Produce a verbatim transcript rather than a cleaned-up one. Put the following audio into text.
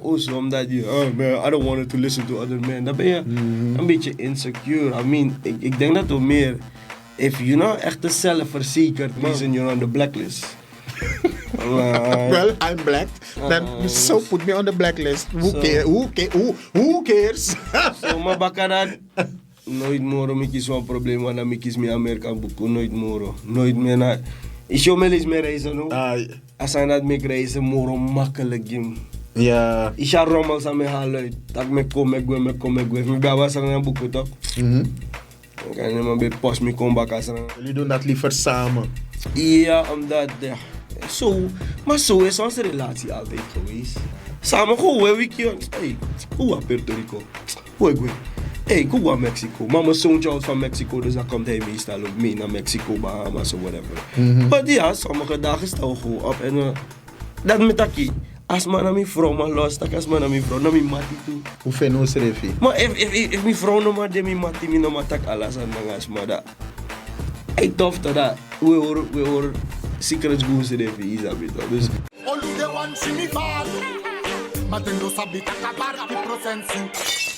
Oso, omdat je, oh man, I don't want to listen to other men. Dan ben je een beetje insecure. I mean, ik, ik denk dat we meer, if you know, echt een zelfverzekerd, mensen, you're on the blacklist. Well, I'm black. Then so put me on the blacklist. Who care? Who care? Who, who cares? So, maar bakarat, nooit moro mi kisi wan probleem, want dan mi kisi mi Amerika buku, nooit moro. Nooit meer na. Is jou me lees meer reizen, no? Als aan dat mi reizen moro makkelijk, Jim. Ja. Is a rommel sa mi haluit. Dat mi kom, mi gwe, mi kom, mi gwe. Mi baba sa na buku toch? Kan je maar bij post mi kom baka sa. Jullie doen dat liever samen. Ja, omdat, ja. Zo, maar zo is onze relatie altijd geweest. Samen gewoon, we weekend. Hey, hoe a Puerto Rico? Hoe ik wil. Hey, kom naar Mexico. Mama zoontje houdt van Mexico, dus dan komt hij meestal ook mee naar Mexico, Bahamas of whatever. Maar ja, sommige dagen staan we gewoon op en we, dat met taki. Als man naar mijn vrouw man los, tak als man naar mijn vrouw, naar mijn mattie toe. Hoe fijn ons refi? Maar if, if, if, if mijn vrouw no maar de mijn mattie, mi no maar tak alles aan man als man dat. Hey, tof toch dat. We horen, we horen secrets goes in de visa, toch. Dus Olude wan si mi fal. Ma den no sabi kaka barki prosensi.